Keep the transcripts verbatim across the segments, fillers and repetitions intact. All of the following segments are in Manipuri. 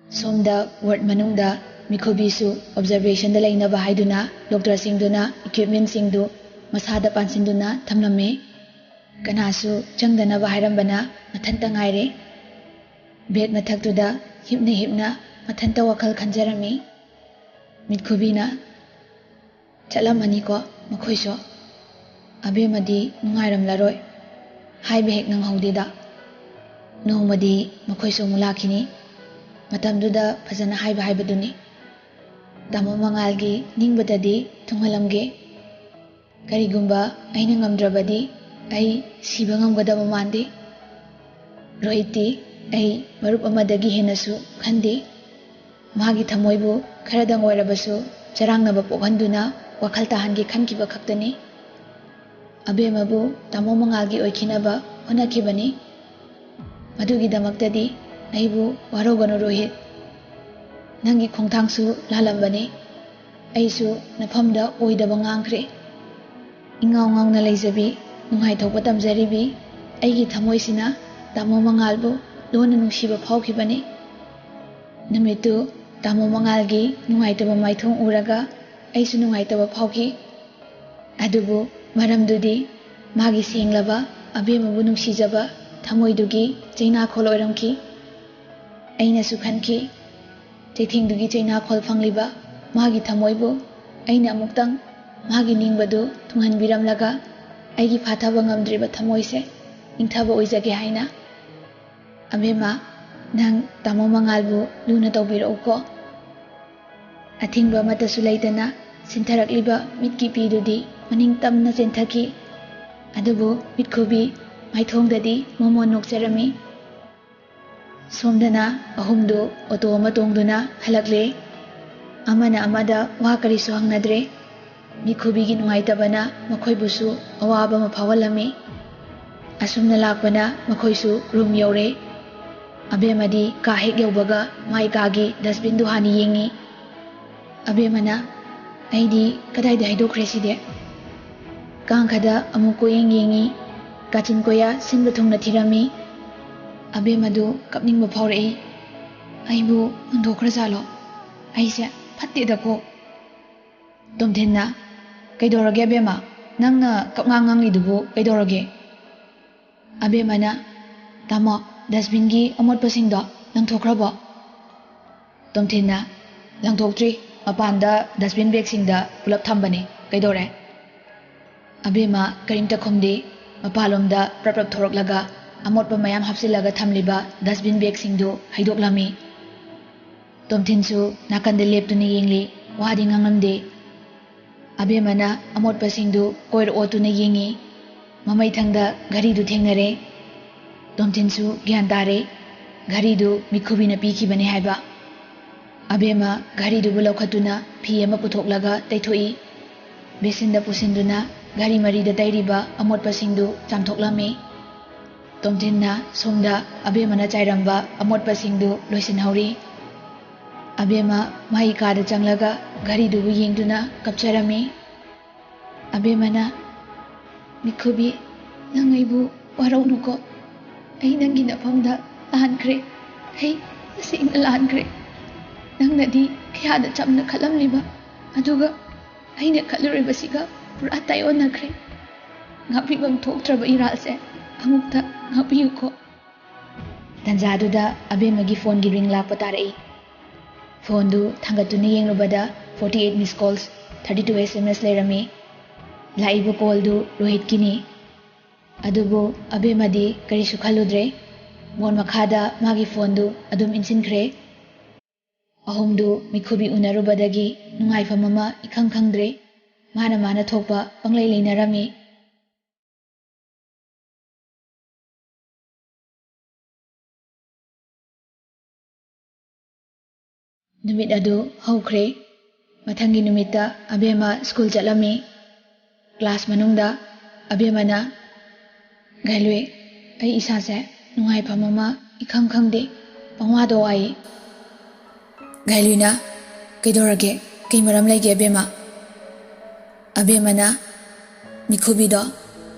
ꯁꯣꯝꯗ ꯋꯥꯔꯗ ꯃꯅꯨꯡꯗ ꯃꯤꯈꯨꯕꯤꯁꯨ ꯑꯣꯕꯖꯔꯕꯦꯁꯟꯗ ꯂꯩꯅꯕ ꯍꯥꯏꯗꯨꯅ ꯗꯣꯛꯇꯔꯁꯤꯡꯗꯨꯅ ꯏꯀ꯭ꯋꯤꯞꯃꯦꯟꯁꯤꯡꯗꯨ ꯃꯁꯥꯗ ꯄꯥꯟꯁꯤꯟꯗꯨꯅ ꯊꯝꯂꯝꯃꯤ꯫ ꯀꯅꯥꯁꯨ ꯆꯪꯗꯅꯕ ꯍꯥꯏꯔꯝꯕꯅ ꯃꯊꯟꯇ ꯉꯥꯏꯔꯦ꯫ ꯕꯦꯗ ꯃꯊꯛꯇꯨꯗ ꯍꯤꯞꯅ ꯍꯤꯞꯅ ꯃꯊꯟꯇ ꯋꯥꯈꯜ ꯈꯟꯖꯔꯝꯃꯤ꯫ ꯃꯤꯠꯈꯨꯕꯤꯅ, "ꯆꯠꯂꯝꯃꯅꯤꯀꯣ ꯃꯈꯣꯏꯁꯨ꯫ ꯑꯕꯦꯝꯃꯗꯤ ꯅꯨꯡꯉꯥꯏꯔꯝꯂꯔꯣꯏ꯫ ꯍꯥꯏꯕ ꯍꯦꯛ ꯅꯪꯍꯧꯗꯦꯗ꯫ ꯅꯣꯡꯃꯗꯤ ꯃꯈꯣꯏꯁꯨ ꯑꯃꯨꯛ ꯂꯥꯛꯈꯤꯅꯤ꯫ ꯃꯇꯝꯗꯨꯗ ꯐꯖꯅ ꯍꯥꯏꯕ ꯍꯥꯏꯕꯗꯨꯅꯤ꯫ ꯇꯥꯃꯣ ꯃꯉꯥꯜꯒꯤ ꯅꯤꯡꯕꯗꯗꯤ ꯊꯨꯡꯍꯜꯂꯝꯒꯦ꯫ ꯀꯔꯤꯒꯨꯝꯕ ꯑꯩꯅ ꯉꯝꯗ꯭ꯔꯕꯗꯤ ꯑꯩ ꯁꯤꯕ ꯉꯝꯒꯗꯕ ꯃꯥꯟꯗꯦ꯫ ꯔꯣꯍꯤꯠꯇꯤ ꯑꯩ ꯃꯔꯨꯞ ꯑꯃꯗꯒꯤ ꯍꯦꯟꯅꯁꯨ ꯈꯟꯗꯦ꯫ ꯃꯥꯒꯤ ꯊꯃꯣꯏꯕꯨ ꯈꯔꯗꯪ ꯑꯣꯏꯔꯕꯁꯨ ꯆꯔꯥꯡꯅꯕ ꯄꯣꯛꯍꯟꯗꯨꯅ ꯋꯥꯈꯜ ꯇꯥꯍꯟꯒꯦ ꯈꯟꯈꯤꯕ ꯈꯛꯇꯅꯤ꯫ ꯑꯕꯦꯝꯃꯕꯨ ꯇꯥꯃꯣ ꯃꯉꯥꯜꯒꯤ ꯑꯣꯏꯈꯤꯅꯕ ꯍꯣꯠꯅꯈꯤꯕꯅꯤ꯫ ꯃꯗꯨꯒꯤꯗꯃꯛꯇꯗꯤ ꯑꯩꯕꯨ ꯋꯥꯔꯧꯒꯅꯨ ꯔꯣꯍꯤꯠ꯫ ꯅꯪꯒꯤ ꯈꯣꯡꯊꯥꯡꯁꯨ ꯂꯥꯜꯂꯝꯕꯅꯤ꯫ ꯑꯩꯁꯨ ꯅꯐꯝꯗ ꯑꯣꯏꯗꯕ ꯉꯥꯡꯈ꯭ꯔꯦ꯫ ꯏꯉꯥꯎ ꯉꯥꯎꯅ ꯂꯩꯖꯕꯤ, ꯅꯨꯡꯉꯥꯏꯊꯣꯛꯄ ꯇꯝꯖꯔꯤꯕꯤ ꯑꯩꯒꯤ ꯊꯃꯣꯏꯁꯤꯅ ꯇꯥꯃꯣ ꯃꯉꯥꯜꯕꯨ ꯂꯣꯟꯅ ꯅꯨꯡꯁꯤꯕ ꯐꯥꯎꯈꯤꯕꯅꯤ꯫ ꯅꯨꯃꯤꯠꯇꯨ ꯇꯥꯃꯣ ꯃꯉꯥꯜꯒꯤ ꯅꯨꯡꯉꯥꯏꯇꯕ ꯃꯥꯏꯊꯣꯡ ꯎꯔꯒ ꯑꯩꯁꯨ ꯅꯨꯡꯉꯥꯏꯇꯕ ꯐꯥꯎꯈꯤ꯫ ꯑꯗꯨꯕꯨ ꯃꯔꯝꯗꯨꯗꯤ ꯃꯥꯒꯤ ꯁꯦꯡꯂꯕ, ꯑꯕꯦꯝꯃꯕꯨ ꯅꯨꯡꯁꯤꯖꯕ ꯊꯃꯣꯏꯗꯨꯒꯤ ꯆꯩꯅꯥꯈꯣꯜ ꯑꯣꯏꯔꯝꯈꯤ꯫ ꯑꯩꯅꯁꯨ ꯈꯟꯈꯤ, ꯆꯩꯊꯦꯡꯗꯨꯒꯤ ꯆꯩꯅꯥꯈꯣꯜ ꯐꯪꯂꯤꯕ ꯃꯥꯒꯤ ꯊꯃꯣꯏꯕꯨ ꯑꯩꯅ ꯑꯃꯨꯛꯇꯪ ꯃꯥꯒꯤ ꯅꯤꯡꯕꯗꯨ ꯊꯨꯡꯍꯟꯕꯤꯔꯝꯂꯒ ꯑꯩꯒꯤ ꯐꯥꯊꯕ ꯉꯝꯗ꯭ꯔꯤꯕ ꯊꯃꯣꯏꯁꯦ ꯏꯪꯊꯕ ꯑꯣꯏꯖꯒꯦ ꯍꯥꯏꯅ꯫ ꯑꯕꯦꯝꯃ, ꯅꯪ ꯇꯥꯃꯣ ꯃꯉꯥꯜꯕꯨ ꯂꯨꯅ ꯇꯧꯕꯤꯔꯛꯎꯀꯣ꯫ ꯑꯊꯤꯡꯕ ꯑꯃꯠꯇꯁꯨ ꯂꯩꯇꯅ ꯁꯤꯟꯊꯔꯛꯂꯤꯕ ꯃꯤꯠꯀꯤ ꯄꯤꯗꯨꯗꯤ ꯃꯅꯤꯡ ꯇꯝꯅ ꯆꯦꯟꯊꯈꯤ꯫ ꯑꯗꯨꯕꯨ ꯃꯤꯠꯈꯨꯕꯤ ꯃꯥꯏꯊꯣꯡꯗꯗꯤ ꯃꯣꯃꯣꯟ ꯅꯣꯛꯆꯔꯝꯃꯤ꯫ ꯁꯣꯝꯗꯅ ꯑꯍꯨꯝꯗꯨ ꯑꯣꯇꯣ ꯑꯃ ꯇꯣꯡꯗꯨꯅ ꯍꯜꯂꯛꯂꯦ꯫ ꯑꯃꯅ ꯑꯃꯗ ꯋꯥ ꯀꯔꯤꯁꯨ ꯍꯪꯅꯗ꯭ꯔꯦ꯫ ꯃꯤꯈꯨꯕꯤꯒꯤ ꯅꯨꯡꯉꯥꯏꯇꯕꯅ ꯃꯈꯣꯏꯕꯨꯁꯨ ꯑꯋꯥꯕ ꯑꯃ ꯐꯥꯎꯍꯜꯂꯝꯃꯤ꯫ ꯑꯁꯨꯝꯅ ꯂꯥꯛꯄꯅ ꯃꯈꯣꯏꯁꯨ ꯔꯨꯝ ꯌꯧꯔꯦ꯫ ꯑꯕꯦꯝꯃꯗꯤ ꯀꯥ ꯍꯦꯛ ꯌꯧꯕꯒ ꯃꯥꯏ ꯀꯥꯒꯤ ꯗꯁꯕꯤꯟꯗꯨ ꯍꯥꯟꯅ ꯌꯦꯡꯉꯤ꯫ ꯑꯕꯦꯝꯃꯅ, "ꯑꯩꯗꯤ ꯀꯗꯥꯏꯗ ꯍꯩꯗꯣꯛꯈ꯭ꯔꯦ ꯁꯤꯗꯤ?" ꯀꯥꯡꯈꯗ ꯑꯃꯨꯛ ꯀꯣꯏꯌꯦꯡ ꯌꯦꯡꯉꯤ꯫ ꯀꯥꯆꯤꯟ ꯀꯣꯌꯥ ꯁꯤꯟꯕ ꯊꯨꯡꯅ ꯊꯤꯔꯝꯃꯤ꯫ ꯑꯕꯦꯝꯃꯗꯨ ꯀꯞꯅꯤꯡꯕ ꯐꯥꯎꯔꯛꯏ꯫ ꯑꯩꯕꯨ ꯍꯨꯟꯗꯣꯛꯈ꯭ꯔꯖꯥꯠꯂꯣ? ꯑꯩꯁꯦ ꯐꯠꯇꯦꯗꯀꯣ꯫ ꯇꯣꯝꯊꯤꯟꯅ, "ꯀꯩꯗꯧꯔꯒꯦ ꯑꯕꯦꯝꯃ? ꯅꯪꯅ ꯀꯞꯉꯥꯡ ꯉꯥꯡꯂꯤꯗꯨꯕꯨ ꯀꯩꯗꯧꯔꯒꯦ?" ꯑꯕꯦꯝꯃꯅ, "ꯇꯥꯃꯣ, ꯗꯁꯕꯤꯟꯒꯤ ꯑꯃꯣꯠꯄꯁꯤꯡꯗꯣ ꯂꯪꯊꯣꯛꯈ꯭ꯔꯕꯣ?" ꯇꯣꯝꯊꯤꯟꯅ, "ꯂꯪꯊꯣꯛꯇ꯭ꯔꯤ, ꯃꯄꯥꯟꯗ ꯗꯁꯕꯤꯟ ꯕꯦꯒꯁꯤꯡꯗ ꯄꯨꯂꯞ ꯊꯝꯕꯅꯤ꯫ ꯀꯩꯗꯧꯔꯦ?" ꯑꯕꯦꯝꯃ ꯀꯔꯤꯝꯇ ꯈꯨꯝꯗꯦ꯫ ꯃꯄꯥꯟꯂꯣꯝꯗ ꯄ꯭ꯔꯞ ꯄ꯭ꯔꯞ ꯊꯣꯔꯛꯂꯒ ꯑꯃꯣꯠꯄ ꯃꯌꯥꯝ ꯍꯥꯞꯆꯤꯜꯂꯒ ꯊꯝꯂꯤꯕ ꯗꯁꯕꯤꯟ ꯕꯦꯒꯁꯤꯡꯗꯨ ꯍꯩꯗꯣꯛꯂꯝꯃꯤ꯫ ꯇꯣꯝꯊꯤꯟꯁꯨ ꯅꯥꯀꯟꯗ ꯂꯦꯞꯇꯨꯅ ꯌꯦꯡꯂꯤ, ꯋꯥꯗꯤ ꯉꯥꯡꯂꯝꯗꯦ꯫ ꯑꯕꯦꯝꯃꯅ ꯑꯃꯣꯠꯄꯁꯤꯡꯗꯨ ꯀꯣꯏꯔ ꯑꯣꯠꯇꯨꯅ ꯌꯦꯡꯉꯤ꯫ ꯃꯃꯩꯊꯪꯗ ꯘꯔꯤꯗꯨ ꯊꯦꯡꯅꯔꯦ꯫ ꯇꯣꯝꯊꯤꯟꯁꯨ ꯒ꯭ꯌꯥꯟ ꯇꯥꯔꯦ, ꯘꯔꯤꯗꯨ ꯃꯤꯠꯈꯨꯕꯤꯅ ꯄꯤꯈꯤꯕꯅꯤ ꯍꯥꯏꯕ꯫ ꯑꯕꯦꯝꯃ ꯘꯔꯤꯗꯨꯕꯨ ꯂꯧꯈꯠꯇꯨꯅ ꯐꯤ ꯑꯃ ꯄꯨꯊꯣꯛꯂꯒ ꯇꯩꯊꯣꯛꯏ꯫ ꯕꯦꯁꯤꯟꯗ ꯄꯨꯁꯤꯟꯗꯨꯅ ꯘꯔꯤ ꯃꯔꯤꯗ ꯇꯩꯔꯤꯕ ꯑꯃꯣꯠꯄꯁꯤꯡꯗꯨ ꯆꯥꯝꯊꯣꯛꯂꯝꯃꯤ꯫ ꯇꯣꯝꯊꯤꯟꯅ ꯁꯣꯝꯗ ꯑꯕꯦꯝꯃꯅ ꯆꯥꯏꯔꯝꯕ ꯑꯃꯣꯠꯄꯁꯤꯡꯗꯨ ꯂꯣꯏꯁꯤꯟꯍꯧꯔꯤ꯫ ꯑꯕꯦꯝꯃ ꯃꯥꯒꯤ ꯀꯥꯗ ꯆꯪꯂꯒ ꯘꯔꯤꯗꯨꯕꯨ ꯌꯦꯡꯗꯨꯅ ꯀꯞꯆꯔꯝꯃꯤ꯫ ꯑꯕꯦꯝꯃꯅ, "ꯃꯤꯠꯈꯨꯕꯤ, ꯅꯪ ꯑꯩꯕꯨ ꯋꯥꯔꯧꯅꯨꯀꯣ꯫ ꯑꯩ ꯅꯪꯒꯤ ꯅꯐꯝꯗ ꯂꯥꯟꯈ꯭ꯔꯦ꯫ ꯑꯩ ꯇꯁꯦꯡꯅ ꯂꯥꯟꯈ꯭ꯔꯦ꯫ ꯅꯪꯅꯗꯤ ꯀꯌꯥꯗ ꯆꯝꯅ ꯈꯜꯂꯝꯂꯤꯕ, ꯑꯗꯨꯒ ꯑꯩꯅ ꯈꯜꯂꯨꯔꯤꯕꯁꯤꯒ ꯄꯨꯔꯥ ꯇꯥꯏꯑꯣꯟꯅꯈ꯭ꯔꯦ꯫ ꯉꯥꯛꯄꯤꯐꯝ ꯊꯣꯛꯇ꯭ꯔꯕ ꯏꯔꯥꯜꯁꯦ ꯑꯃꯨꯛꯇ ꯉꯥꯛꯄꯤꯌꯨꯀꯣ꯫" ꯇꯟꯖꯥꯗꯨꯗ ꯑꯕꯦꯝꯃꯒꯤ ꯐꯣꯟꯒꯤ ꯔꯤꯡ ꯂꯥꯛꯄ ꯇꯥꯔꯛꯏ꯫ ꯐꯣꯟꯗꯨ ꯊꯥꯡꯒꯠꯇꯨꯅ ꯌꯦꯡꯂꯨꯕꯗ forty eight miss calls, thirty two S M S ꯂꯩꯔꯝꯃꯤ꯫ ꯂꯥꯛꯏꯕ ꯀꯣꯜꯗꯨ ꯔꯣꯍꯤꯠꯀꯤꯅꯤ꯫ ꯑꯗꯨꯕꯨ ꯑꯕꯦꯝꯃꯗꯤ ꯀꯔꯤꯁꯨ ꯈꯜꯂꯨꯗ꯭ꯔꯦ꯫ ꯃꯣꯟ ꯃꯈꯥꯗ ꯃꯥꯒꯤ ꯐꯣꯟꯗꯨ ꯑꯗꯨꯝ ꯏꯟꯁꯤꯟꯈ꯭ꯔꯦ꯫ ꯑꯍꯨꯝꯗꯨ ꯃꯤꯠꯈꯨꯕꯤ ꯎꯅꯔꯨꯕꯗꯒꯤ ꯅꯨꯡꯉꯥꯏꯐꯝ ꯑꯃ ꯏꯈꯪ ꯈꯪꯗ꯭ꯔꯦ꯫ ꯃꯥꯅ ꯃꯥꯅ ꯊꯣꯛꯄ ꯄꯪꯂꯩ ꯂꯩꯅꯔꯝꯃꯤ꯫ ꯅꯨꯃꯤꯠ ꯑꯗꯨ ꯍꯧꯈ꯭ꯔꯦ꯫ ꯃꯊꯪꯒꯤ ꯅꯨꯃꯤꯠꯇ ꯑꯕꯦꯝꯃ ꯁ꯭ꯀꯨꯜ ꯆꯠꯂꯝꯃꯤ꯫ ꯀ꯭ꯂꯥꯁ ꯃꯅꯨꯡꯗ ꯑꯕꯦꯝꯃꯅ, "ꯒꯥꯏꯂꯨꯏ, ꯑꯩ ꯏꯁꯥꯁꯦ ꯅꯨꯡꯉꯥꯏꯐꯝ ꯑꯃ ꯏꯈꯪ ꯈꯪꯗꯦ, ꯄꯪꯋꯥꯗ ꯋꯥꯏ꯫" ꯒꯥꯏꯂꯨꯏꯅ, "ꯀꯩꯗꯧꯔꯒꯦ? ꯀꯩ ꯃꯔꯝ ꯂꯩꯒꯦ ꯑꯕꯦꯝꯃ?" ꯑꯕꯦꯝꯃꯅ, "ꯃꯤꯈꯨꯕꯤꯗꯣ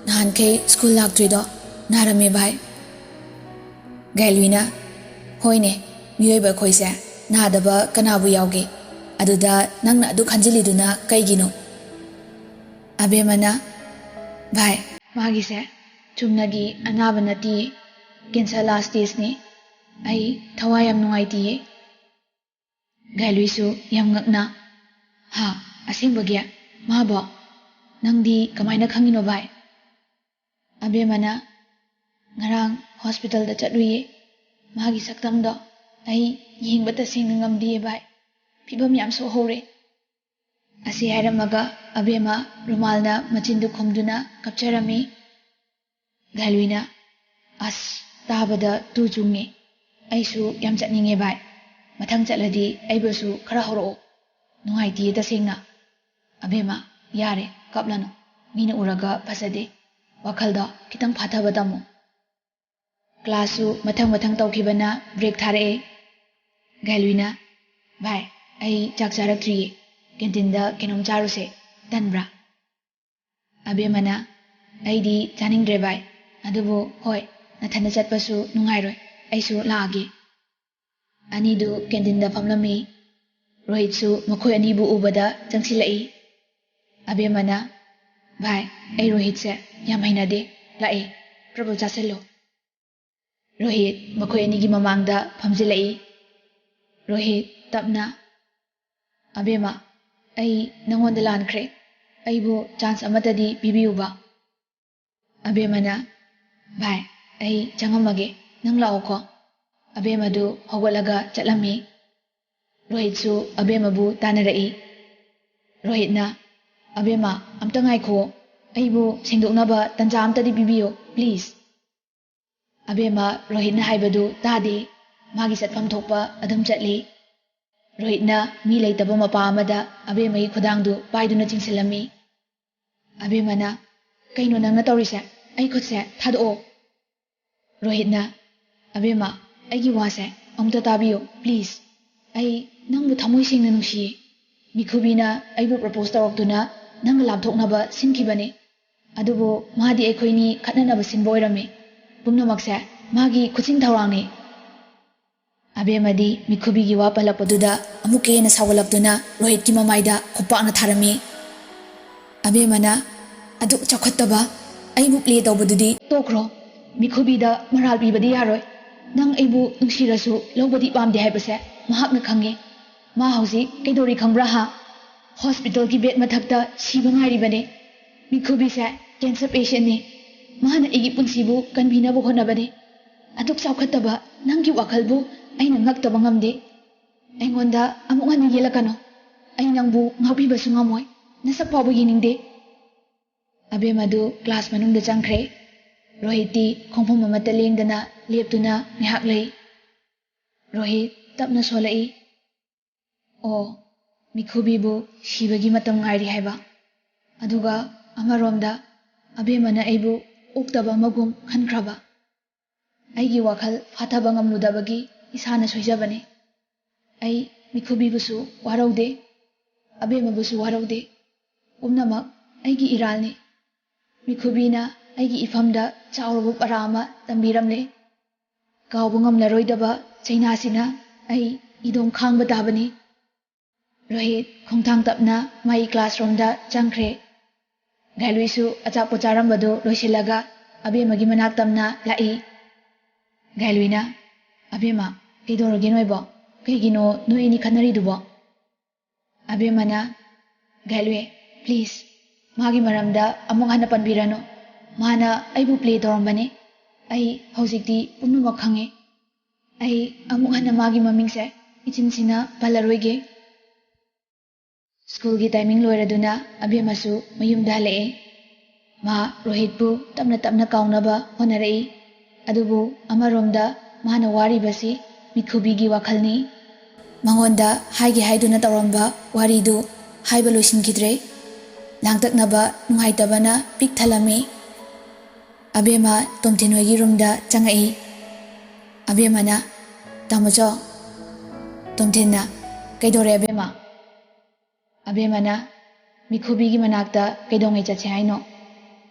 ꯅꯍꯥꯟꯈꯩ ꯁ꯭ꯀꯨꯜ ꯂꯥꯛꯇ꯭ꯔꯤꯗꯣ ꯅꯥꯔꯝꯃꯦ ꯚꯥꯏ꯫" ꯒꯥꯏꯂꯨꯏꯅ, "ꯍꯣꯏꯅꯦ, ꯃꯤꯑꯣꯏꯕ ꯑꯩꯈꯣꯏꯁꯦ ꯅꯥꯗꯕ ꯀꯅꯥꯕꯨ ꯌꯥꯎꯒꯦ? ꯑꯗꯨꯗ ꯅꯪꯅ ꯑꯗꯨ ꯈꯟꯖꯤꯜꯂꯤꯗꯨꯅ ꯀꯩꯒꯤꯅꯣ? ꯑꯕꯦꯝꯃꯅ, "ꯚꯥꯏ, ꯃꯥꯒꯤꯁꯦ ꯆꯨꯝꯅꯒꯤ ꯑꯅꯥꯕ ꯅꯠꯇꯤꯌꯦ, ꯀꯦꯟꯁꯔ ꯂꯥꯁ ꯁ꯭ꯇꯦꯖꯅꯤ꯫ ꯑꯩ ꯊꯋꯥꯏ ꯌꯥꯝ ꯅꯨꯡꯉꯥꯏꯇꯤꯌꯦ꯫" ꯒꯥꯏꯂꯨꯏꯁꯨ ꯌꯥꯝ ꯉꯛꯅ, "ꯍꯥ, ꯑꯁꯦꯡꯕꯒꯤ? ꯃꯥꯕꯣ? ꯅꯪꯗꯤ ꯀꯃꯥꯏꯅ ꯈꯪꯉꯤꯅꯣ ꯚꯥꯏ?" ꯑꯕꯦꯝꯃꯅ, "ꯉꯔꯥꯡ ꯍꯣꯁꯄꯤꯇꯥꯜꯗ ꯆꯠꯂꯨꯏꯌꯦ꯫ ꯃꯥꯒꯤ ꯁꯛꯇꯝꯗꯣ ꯑꯩ ꯌꯦꯡꯕ ꯇꯁꯦꯡꯅ ꯉꯝꯗꯤꯌꯦ ꯚꯥꯏ꯫ ꯐꯤꯕꯝ ꯌꯥꯝ ꯁꯣꯛꯍꯧꯔꯦ꯫" ꯑꯁꯤ ꯍꯥꯏꯔꯝꯃꯒ ꯑꯕꯦꯝꯃ ꯔꯨꯃꯥꯜꯅ ꯃꯆꯤꯟꯗꯨ ꯈꯨꯝꯗꯨꯅ ꯀꯞꯆꯔꯝꯃꯤ꯫ ꯒꯥꯏꯂꯨꯏꯅ, "ꯑꯁ, ꯇꯥꯕꯗ ꯇꯨ ꯆꯨꯡꯉꯦ꯫ ꯑꯩꯁꯨ ꯌꯥꯝ ꯆꯠꯅꯤꯡꯉꯦ ꯚꯥꯏ꯫ ꯃꯊꯪ ꯆꯠꯂꯗꯤ ꯑꯩꯕꯨꯁꯨ ꯈꯔ ꯍꯧꯔꯛꯑꯣ꯫ ꯅꯨꯡꯉꯥꯏꯇꯤꯌꯦ ꯇꯁꯦꯡꯅ꯫" "ꯑꯕꯦꯝꯃ, ꯌꯥꯔꯦ, ꯀꯞꯂꯅꯨ꯫ ꯃꯤꯅ ꯎꯔꯒ ꯐꯖꯗꯦ꯫ ꯋꯥꯈꯜꯗꯣ ꯈꯤꯇꯪ ꯐꯥꯊꯕ ꯇꯝꯃꯨ꯫" ꯀ꯭ꯂꯥꯁꯁꯨ ꯃꯊꯪ ꯃꯊꯪ ꯇꯧꯈꯤꯕꯅ ꯕ꯭ꯔꯦꯛ ꯊꯥꯔꯛꯑꯦ꯫ ꯒꯥꯏꯂꯨꯏꯅ, "ꯚꯥꯏ, ꯑꯩ ꯆꯥꯛ ꯆꯥꯔꯛꯇ꯭ꯔꯤꯌꯦ꯫ ꯀꯦꯟꯇꯤꯟꯗ ꯀꯩꯅꯣꯝ ꯆꯥꯔꯨꯁꯦ꯫ ꯇꯟꯕ꯭ꯔꯥ?" ꯑꯕꯦꯝꯃꯅ, "ꯑꯩꯗꯤ ꯆꯥꯅꯤꯡꯗ꯭ꯔꯦ ꯚꯥꯏ꯫ ꯑꯗꯨꯕꯨ ꯍꯣꯏ, ꯅꯊꯟꯗ ꯆꯠꯄꯁꯨ ꯅꯨꯡꯉꯥꯏꯔꯣꯏ꯫ ꯑꯩꯁꯨ ꯂꯥꯛꯑꯒꯦ꯫" ꯑꯅꯤꯗꯨ ꯀꯦꯟꯇꯤꯟꯗ ꯐꯝꯂꯝꯃꯤ꯫ ꯔꯣꯍꯤꯠꯁꯨ ꯃꯈꯣꯏ ꯑꯅꯤꯕꯨ ꯎꯕꯗ ꯆꯪꯁꯤꯜꯂꯛꯏ꯫ ꯑꯕꯦꯝꯃꯅ, "ꯚꯥꯏ, ꯑꯩ ꯔꯣꯍꯤꯠꯁꯦ ꯌꯥꯝ ꯍꯩꯅꯗꯦ꯫ ꯂꯥꯛꯑꯦ, ꯄ꯭ꯔꯕꯜ ꯆꯥꯁꯤꯜꯂꯣ꯫" ꯔꯣꯍꯤꯠ ꯃꯈꯣꯏ ꯑꯅꯤꯒꯤ ꯃꯃꯥꯡꯗ ꯐꯝꯖꯤꯜꯂꯛꯏ꯫ ꯔꯣꯍꯤꯠ ꯇꯞꯅ, "ꯑꯕꯦꯝꯃ, ꯑꯩ ꯅꯪꯉꯣꯟꯗ ꯂꯥꯟꯈ꯭ꯔꯦ꯫ ꯑꯩꯕꯨ ꯆꯥꯟꯁ ꯑꯃꯠꯇꯗꯤ ꯄꯤꯕꯤꯌꯨꯕ꯫" ꯑꯕꯦꯝꯃꯅ, "ꯚꯥꯏ, ꯑꯩ ꯆꯪꯉꯝꯃꯒꯦ, ꯅꯪ ꯂꯥꯛꯑꯣꯀꯣ꯫" ꯑꯕꯦꯝꯃꯗꯨ ꯍꯧꯒꯠꯂꯒ ꯆꯠꯂꯝꯃꯤ꯫ ꯔꯣꯍꯤꯠꯁꯨ ꯑꯕꯦꯝꯃꯕꯨ ꯇꯥꯟꯅꯔꯛꯏ꯫ ꯔꯣꯍꯤꯠꯅ, "ꯑꯕꯦꯝꯃ, ꯑꯝꯇ ꯉꯥꯏꯈꯣ, ꯑꯩꯕꯨ ꯁꯦꯡꯗꯣꯛꯅꯕ ꯇꯟꯖꯥ ꯑꯝꯇꯗꯤ ꯄꯤꯕꯤꯌꯨ, ꯄ꯭ꯂꯤꯖ꯫" ꯑꯕꯦꯝꯃ ꯔꯣꯍꯤꯠꯅ ꯍꯥꯏꯕꯗꯨ ꯇꯥꯗꯦ꯫ ꯃꯥꯒꯤ ꯆꯠꯐꯝ ꯊꯣꯛꯄ ꯑꯗꯨꯝ ꯆꯠꯂꯤ꯫ ꯔꯣꯍꯤꯠꯅ ꯃꯤ ꯂꯩꯇꯕ ꯃꯄꯥ ꯑꯃꯗ ꯑꯕꯦꯝꯃꯒꯤ ꯈꯨꯗꯥꯡꯗꯨ ꯄꯥꯏꯗꯨꯅ ꯆꯤꯡꯁꯤꯜꯂꯝꯃꯤ꯫ ꯑꯕꯦꯝꯃꯅ, "ꯀꯩꯅꯣ ꯅꯪꯅ ꯇꯧꯔꯤꯁꯦ? ꯑꯩ ꯈꯨꯠꯁꯦ ꯊꯥꯗꯣꯛꯑꯣ꯫" ꯔꯣꯍꯤꯠꯅ, "ꯑꯕꯦꯝꯃ, ꯑꯩꯒꯤ ꯋꯥꯁꯦ ꯑꯃꯨꯛꯇ ꯇꯥꯕꯤꯌꯨ, ꯄ꯭ꯂꯤꯖ꯫ ꯑꯩ ꯅꯪꯕꯨ ꯊꯃꯣꯏ ꯁꯦꯡꯅ ꯅꯨꯡꯁꯤꯌꯦ꯫ ꯃꯤꯈꯨꯕꯤꯅ ꯑꯩꯕꯨ ꯄ꯭ꯔꯄꯣꯁ ꯇꯧꯔꯛꯇꯨꯅ ꯅꯪꯒ ꯂꯥꯞꯊꯣꯛꯅꯕ ꯁꯤꯟꯈꯤꯕꯅꯤ꯫ ꯑꯗꯨꯕꯨ ꯃꯥꯗꯤ ꯑꯩꯈꯣꯏꯅꯤ ꯈꯠꯅꯅꯕ ꯁꯤꯟꯕ ꯑꯣꯏꯔꯝꯃꯤ꯫ ꯄꯨꯝꯅꯃꯛꯁꯦ ꯃꯥꯒꯤ ꯈꯨꯠꯁꯤꯡ ꯊꯧꯔꯥꯡꯅꯤ꯫" ꯑꯕꯦꯝꯃꯗꯤ ꯃꯤꯈꯨꯕꯤꯒꯤ ꯋꯥ ꯄꯜꯂꯛꯄꯗꯨꯗ ꯑꯃꯨꯛꯀ ꯍꯦꯟꯅ ꯁꯥꯎꯒꯠꯂꯛꯇꯨꯅ ꯔꯣꯍꯤꯠꯀꯤ ꯃꯃꯥꯏꯗ ꯈꯨꯄꯥꯛꯅ ꯊꯥꯔꯝꯃꯤ꯫ ꯑꯕꯦꯝꯃꯅ, "ꯑꯗꯨꯛ ꯆꯥꯎꯈꯠꯇꯕ, ꯑꯩꯕꯨ ꯄ꯭ꯂꯦ ꯇꯧꯕꯗꯨꯗꯤ ꯇꯣꯛꯈ꯭ꯔꯣ꯫ ꯃꯤꯈꯨꯕꯤꯗ ꯃꯔꯥꯜ ꯄꯤꯕꯗꯤ ꯌꯥꯔꯣꯏ꯫ ꯅꯪ ꯑꯩꯕꯨ ꯅꯨꯡꯁꯤꯔꯁꯨ ꯂꯧꯕꯗꯤ ꯄꯥꯝꯗꯦ ꯍꯥꯏꯕꯁꯦ ꯃꯍꯥꯛꯅ ꯈꯪꯉꯤ꯫ ꯃꯥ ꯍꯧꯖꯤꯛ ꯀꯩꯗꯧꯔꯤ ꯈꯪꯕ꯭ꯔꯥ ꯍꯥ? ꯍꯣꯁꯄꯤꯇꯥꯜꯒꯤ ꯕꯦꯗ ꯃꯊꯛꯇ ꯁꯤꯕ ꯉꯥꯏꯔꯤꯕꯅꯦ꯫ ꯃꯤꯈꯨꯕꯤꯁꯦ ꯀꯦꯟꯁꯔ ꯄꯦꯁꯦꯟꯅꯤ꯫ ꯃꯥꯅ ꯑꯩꯒꯤ ꯄꯨꯟꯁꯤꯕꯨ ꯀꯟꯕꯤꯅꯕ ꯍꯣꯠꯅꯕꯅꯤ꯫ ꯑꯗꯨꯛ ꯆꯥꯎꯈꯠꯇꯕ ꯅꯪꯒꯤ ꯋꯥꯈꯜꯕꯨ ꯑꯩꯅ ꯉꯛꯇꯕ ꯉꯝꯗꯦ꯫ ꯑꯩꯉꯣꯟꯗ ꯑꯃꯨꯛ ꯍꯟꯅ ꯌꯦꯠꯂꯛꯀꯅꯨ꯫ ꯑꯩ ꯅꯪꯕꯨ ꯉꯥꯛꯄꯤꯕꯁꯨ ꯉꯝꯃꯣꯏ꯫ ꯅꯁꯛ ꯐꯥꯎꯕ ꯌꯦꯡꯅꯤꯡꯗꯦ꯫" ꯑꯕꯦꯝꯃꯗꯨ ꯀ꯭ꯂꯥꯁ ꯃꯅꯨꯡꯗ ꯆꯪꯈ꯭ꯔꯦ꯫ ꯔꯣꯍꯤꯠꯇꯤ ꯈꯣꯡꯐꯝ ꯑꯃꯠꯇ ꯂꯦꯡꯗꯅ ꯂꯦꯞꯇꯨꯅ ꯉꯥꯏꯍꯥꯛ ꯂꯩ꯫ ꯔꯣꯍꯤꯠ ꯇꯞꯅ ꯁꯣꯜꯂꯛꯏ꯫ "ꯑꯣ, ꯃꯤꯈꯨꯕꯤꯕꯨ ꯁꯤꯕꯒꯤ ꯃꯇꯝ ꯉꯥꯏꯔꯤ ꯍꯥꯏꯕ꯫ ꯑꯗꯨꯒ ꯑꯃꯔꯣꯝꯗ ꯑꯕꯦꯝꯃꯅ ꯑꯩꯕꯨ ꯑꯣꯛꯇꯕ ꯑꯃꯒꯨꯝ ꯈꯟꯈ꯭ꯔꯕ꯫ ꯑꯩꯒꯤ ꯋꯥꯈꯜ ꯐꯥꯊꯕ ꯉꯝꯂꯨꯗꯕꯒꯤ ꯏꯁꯥꯅ ꯁꯣꯏꯖꯕꯅꯤ꯫ ꯑꯩ ꯃꯤꯈꯨꯕꯤꯕꯨꯁꯨ ꯋꯥꯔꯧꯗꯦ, ꯑꯕꯦꯝꯃꯕꯨꯁꯨ ꯋꯥꯔꯧꯗꯦ꯫ ꯄꯨꯝꯅꯃꯛ ꯑꯩꯒꯤ ꯏꯔꯥꯜꯅꯤ꯫ ꯃꯤꯈꯨꯕꯤꯅ ꯑꯩꯒꯤ ꯏꯐꯝꯗ ꯆꯥꯎꯔꯕ ꯄꯔꯥ ꯑꯃ ꯇꯝꯕꯤꯔꯝꯂꯦ꯫ ꯀꯥꯎꯕ ꯉꯝꯂꯔꯣꯏꯗꯕ ꯆꯩꯅꯥꯁꯤꯅ ꯑꯩ ꯏꯗꯣꯝ ꯈꯥꯡꯕ ꯇꯥꯕꯅꯤ꯫" ꯔꯣꯍꯤꯠ ꯈꯣꯡꯊꯥꯡ ꯇꯞꯅ ꯃꯥꯒꯤ ꯀ꯭ꯂꯥꯁꯔꯨꯝꯗ ꯆꯪꯈ꯭ꯔꯦ꯫ ꯒꯥꯏꯂꯨꯏꯁꯨ ꯑꯆꯥꯄꯣꯠ ꯆꯥꯔꯝꯕꯗꯨ ꯂꯣꯏꯁꯤꯜꯂꯒ ꯑꯕꯦꯝꯃꯒꯤ ꯃꯅꯥꯛ ꯇꯝꯅ ꯂꯥꯛꯏ꯫ ꯒꯥꯏꯂꯨꯏꯅ, "ꯑꯕꯦꯝꯃ, ꯀꯩꯗꯧꯔꯒꯦ ꯅꯣꯏꯕꯣ? ꯀꯩꯒꯤꯅꯣ ꯅꯣꯏ ꯑꯅꯤ ꯈꯠꯅꯔꯤꯗꯨꯕꯣ?" ꯑꯕꯦꯝꯃꯅ, "ꯒꯥꯏꯂꯨꯏ, please, ꯃꯥꯒꯤ ꯃꯔꯝꯗ ꯑꯃꯨꯛ ꯍꯟꯅ ꯄꯟꯕꯤꯔꯅꯨ꯫ ꯃꯥꯅ ꯑꯩꯕꯨ ꯄ꯭ꯂꯦ ꯇꯧꯔꯝꯕꯅꯤ꯫ ꯑꯩ ꯍꯧꯖꯤꯛꯇꯤ ꯄꯨꯝꯅꯃꯛ ꯈꯪꯉꯦ꯫ ꯑꯩ ꯑꯃꯨꯛ ꯍꯟꯅ ꯃꯥꯒꯤ ꯃꯃꯤꯡꯁꯦ ꯏꯆꯤꯟꯁꯤꯅ ꯄꯜꯂꯔꯣꯏꯒꯦ꯫" ꯁ꯭ꯀꯨꯜꯒꯤ ꯇꯥꯏꯃꯤꯡ ꯂꯣꯏꯔꯗꯨꯅ ꯑꯕꯦꯝꯃꯁꯨ ꯃꯌꯨꯝꯗ ꯍꯜꯂꯛꯑꯦ꯫ ꯃꯥ ꯔꯣꯍꯤꯠꯄꯨ ꯇꯞꯅ ꯇꯞꯅ ꯀꯥꯎꯅꯕ ꯍꯣꯠꯅꯔꯛꯏ꯫ ꯑꯗꯨꯕꯨ ꯑꯃꯔꯣꯝꯗ ꯃꯥꯅ ꯋꯥꯔꯤꯕꯁꯤ ꯃꯤꯈꯨꯕꯤꯒꯤ ꯋꯥꯈꯜꯅꯤ꯫ ꯃꯉꯣꯟꯗ ꯍꯥꯏꯒꯦ ꯍꯥꯏꯗꯨꯅ ꯇꯧꯔꯝꯕ ꯋꯥꯔꯤꯗꯨ ꯍꯥꯏꯕ ꯂꯣꯏꯁꯤꯟꯈꯤꯗ꯭ꯔꯦ꯫ ꯂꯥꯡꯇꯛꯅꯕ ꯅꯨꯡꯉꯥꯏꯇꯕꯅ ꯄꯤꯛ ꯊꯜꯂꯝꯃꯤ꯫ ꯑꯕꯦꯝꯃ ꯇꯣꯝꯊꯤꯟ ꯍꯣꯏꯒꯤ ꯔꯨꯝꯗ ꯆꯪꯉꯛꯏ꯫ ꯑꯕꯦꯝꯃꯅ, "ꯇꯥꯃꯣꯆꯧ꯫" ꯇꯣꯝꯊꯤꯟꯅ, "ꯀꯩꯗꯧꯔꯦ ꯑꯕꯦꯝꯃ?" ꯑꯕꯦꯝꯃꯅ, "ꯃꯤꯈꯨꯕꯤꯒꯤ ꯃꯅꯥꯛꯇ ꯀꯩꯗꯧꯉꯩ ꯆꯠꯁꯦ ꯍꯥꯏꯅꯣ?"